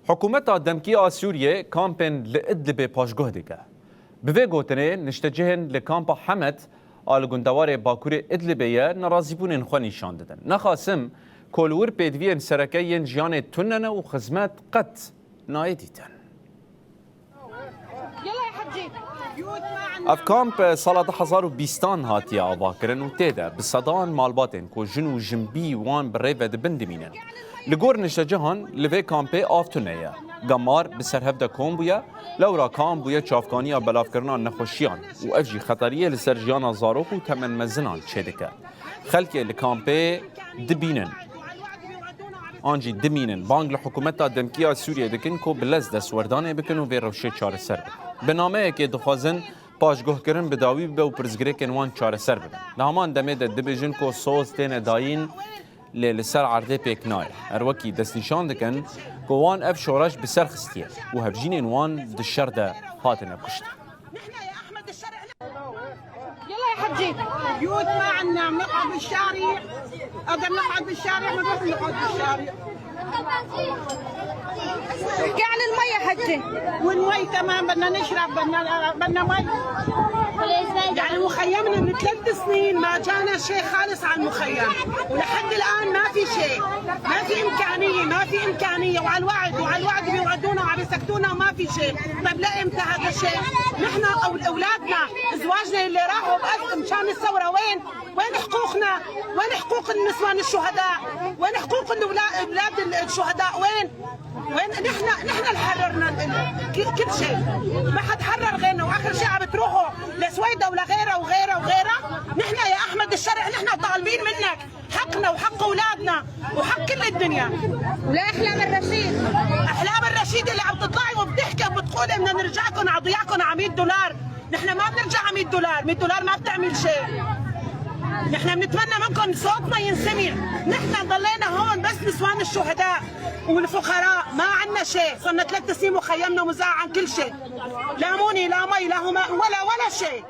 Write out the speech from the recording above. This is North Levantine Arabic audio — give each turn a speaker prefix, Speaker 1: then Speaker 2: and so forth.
Speaker 1: Hikûmeta demkî a Sûriyê kampên li Idlibê paşguh dike. Bi vê gotinê niştecihên li kampa Hemed a li gundewarê bakurê Idlibê ye nerazîbûnên xwe nîşan didin. Nexasim ku li wir pêdiviyên sereke yên jiyanê tune ne û xizmet qet nayê dîtin. Ev kamp sala 2020 hatiye avakirin û tê de bi sedan malbatên ku jin û jinbî wan bi rê ve dibin dimînin. Li gor niştecihan li vê kampê av tune ye. Gemar bi ser hev de kom bûye, lewra kamp bûye çavkaniya belavkirina nexweşiyan û ev jî xeteriyê li ser jiyana zarok û temenmezinan çêdike. Xelkê li kampê dibînin an jî dimînin bang li hikûmeta demkî ya Sûriyê dikin ku bi lez destwerdanê bikin û vê rewşê çareser bikin. Bi nameyekê dixwazin paşguhkirin bi dawî bibe û pirsgirêkên wan çareser bibin. Di heman demê de dibêjin ku soz têne dayîn lê li ser erdê pêk nayê. Her wekî destnîşan dikin ku wan ev şoreş bi ser xistiye û hevjînên wan di şer de hatine kuştin.
Speaker 2: يلا يا حجي.
Speaker 3: بيوت ما عندنا، بنقعد بالشارع، اذا بنقعد بالشارع بنروح نقعد بالشارع.
Speaker 2: احكي عن المي يا حجي.
Speaker 3: والمي كمان بدنا نشرب، بدنا مي. يعني مخيمنا من 3 سنين ما جانا شيء خالص على المخيم، ولحد الان ما في شيء، ما في امكانيه، ما في امكانيه. وعلى الوعد وعلى الوعد بيوعدونا وعم يسكتونا وما في شيء. طيب لامتى هذا الشيء؟ نحن او اولادنا، ازواجنا اللي راحوا بس مشان الثوره، وين وين حقوقنا؟ وين حقوق النسوان الشهداء؟ وين حقوق اولاد الشهداء؟ وين وين؟ نحن اللي حررنا كل شيء، ما حد حرر غيرنا، واخر شيء عم بتروحوا لسويدا ولغيرها وغيرها وغيرها. نحن يا احمد الشرع نحن طالبين منك حقنا وحق اولادنا وحق كل الدنيا.
Speaker 2: ولا احلام الرشيد.
Speaker 3: احلام الرشيد اللي عم تطلعي وبتحكي وبتقولي بدنا نرجعكم على ضياعكم على 100 دولار، نحن ما بنرجع على 100 دولار، 100 دولار ما بتعمل شيء. نحن بنتمنى منكم صوتنا ينسمع. نحن ضلينا هون بس نسوان الشهداء والفقراء، ما عندنا شيء. صرنا 3 سنين مخيمنا ومزاع عن كل شيء، لا موني لا مي لا هما ولا ولا شيء.